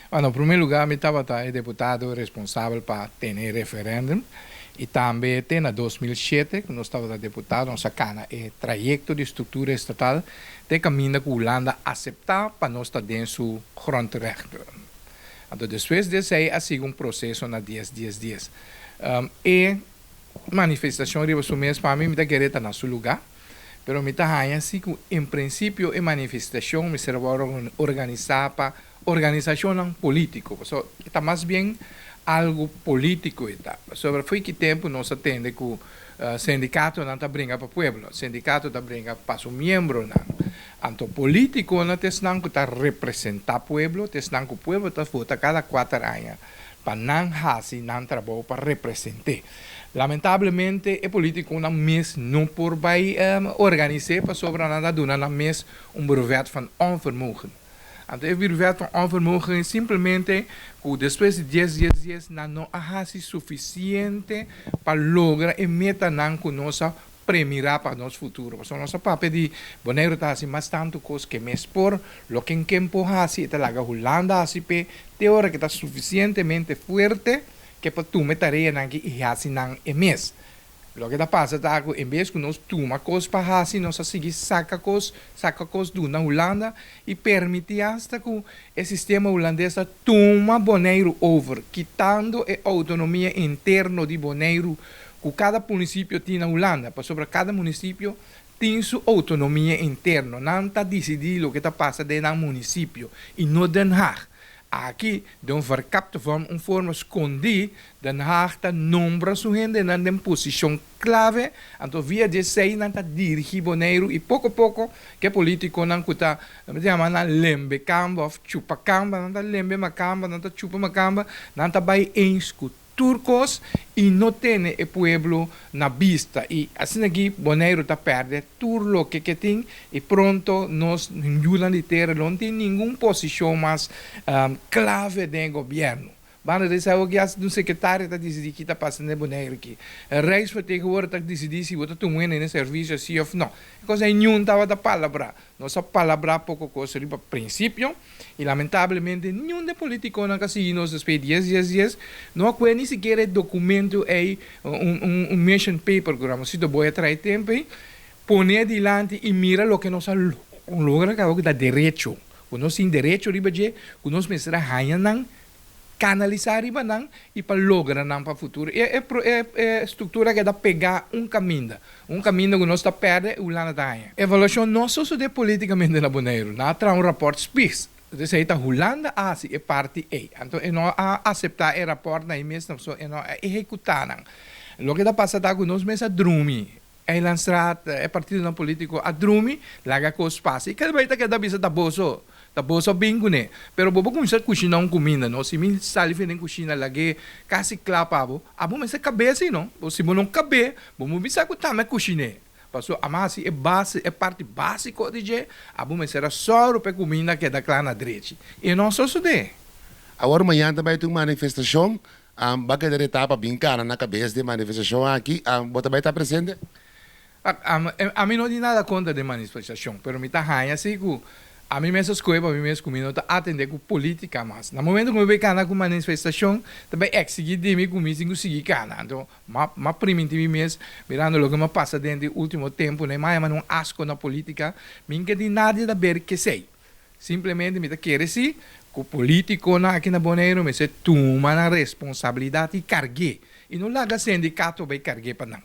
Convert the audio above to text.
Bueno, na promé lugá, mi tabata e diputado responsabel pa tene referèndum i tambe te na 2007, ku nos tabata diputado, nos a kana e trayekto di struktura estatal te kaminda ku Hulanda aseptá pa nos ta den su grondrecht. Anto, despues di esei a sigui un proseso na 10, 10, 10. E manifestashon riba su mes, pa mi, mi ta kere ta na su lugá, pero mi ta haña asina ku en prinsipio e manifestashon mester organisá pa organisashon polítiko. So, ta mas bien algu polítiko ta. Sobre for di ki tempu nos a tende ku sindikatonan ta bringa pa pueblo, sindikato ta bringa pa su miembronan. Anto polítikonan ta esnan ku ta representá pueblo, ta esnan ku pueblo ta vota kada 4 aña pa nan hasi nan trabou pa representá. Lamentablemente, e polítikonan mes no por bai organisá pasobra nan a duna nan mes un brevet van onvermogen. Anto, e brevet van onvermogen simplemente ku despues di 10, 10, 10, nan no a hasi sufisiente pa logra e metanan ku nos a premirá pa nos futuro. Pasobra nos a papia di Boneiru ta hasi mas tantu kos ku e mes por, loke e ke por hasi, ta laga Hulanda hasi p'e, te ora ku ta sufisientemente fuerte ku pa tuma tareanan ku i hasi nan e mes. Loke ta pasa ta ku en bes ku nos tuma kos pa hasi, nos a sigui saka kos duna Hulanda i permití asta ku e sistema hulandes tuma Boneiru over, kitando e outonomia interno di Boneiru ku kada munisipio tin na Hulanda, pasobra kada munisipio tin su outonomia interno, nan ta disidí loke ta pasa den e munisipio i no Den Haag. Aki, den un verkapte vorm, un forma skondí, Den Haag ta nombra su hendenan den posishon klave, anto via di esei nan ta dirigí Boneiru i poko poko ku polítikonan ku ta, nan ta yama nan lembe kamba òf chupa kamba, nan ta lembe makamba, nan ta chupa makamba, nan ta bai eens ku tur kos i no tene e pueblo na bista. I asina aki Boneiru ta pèrdè tur loke ku tin i pronto nos yunan di tera no tin ningun posishon mas klave den gobièrnu. Banda di esei ku un sekretario ta disidí kiko ta pasando na Boneiru aki. Rijksvertegenwoordiger ta disidí si bo ta tuma den servisio si òf no. Kos ei ningun tabata palabrá. Nos a palabrá poko kos riba prinsipio i lamentablemente ningun di polítikonan ku sigui nos despues 10, 10, 10 no a kue ni sikiera dokumento ei, un mission paper ku Ramosito Boy a traha tempu ei, pone adilanti i mira loke nos a logra kaba ku ta derecho. Ku nos tin derecho riba dje, ku nos mester haña nan, kanalisá riba nan i pa logra nan pa futuro. E struktura ku ta pega un kaminda. Un kaminda ku nos ta pèrdè i Hulanda ta haña. Evaluashon no sosodé polítikamente na Boneiru. Nan a traha un rapport Spies. Dus ei ta Hulanda a hasi e parti ei. Anto e no a aseptá e rapport na mes, so e no a ehekutá nan. Loke ta pasa ta ku nos mes a drumi. Eilandsraad, e partidonan polítiko a drumi, laga kos pasa. I kada bes ta keda bisa ta boso. Ta boso bin kuné. Pero bo kuminsá kushiná un kuminda, no? Si mi sali for di kushina lag'é kasi kla pa bo, abo mester kab'é asina, no? Bo si bo no kab'é, bo no bisa ku tambe kushiné. Paso a mas e base, e parti básiko di dje, abo mester sòru pa e kuminda keda kla na drechi. I no sosodé. Awor mañan tambe tin un manifestashon, bai keda etapa bin kana na kabes di manifestashon aki, bo tambe ta presente? Ami no tin nada kontra di manifestashon, pero mi ta haña asina ku ami mes skohe pa mi mes ku mi no ta atendé ku polítika mas. Na momento ku mi bai kana ku manifestashon, tambe eksigí di mi ku mi tin ku sigui kana. Anto, m'a primintí mi mes, mirando loke a pasa den último tempu, ne, m'a un asko na polítika, mi n' ke tin nada di ber ku esei. Simplemente mi ta kere si, ku polítikonan aki na Boneiru, mester tuma nan responsabilidat i karg'é. I no laga sindikato bai karg'é pa nan.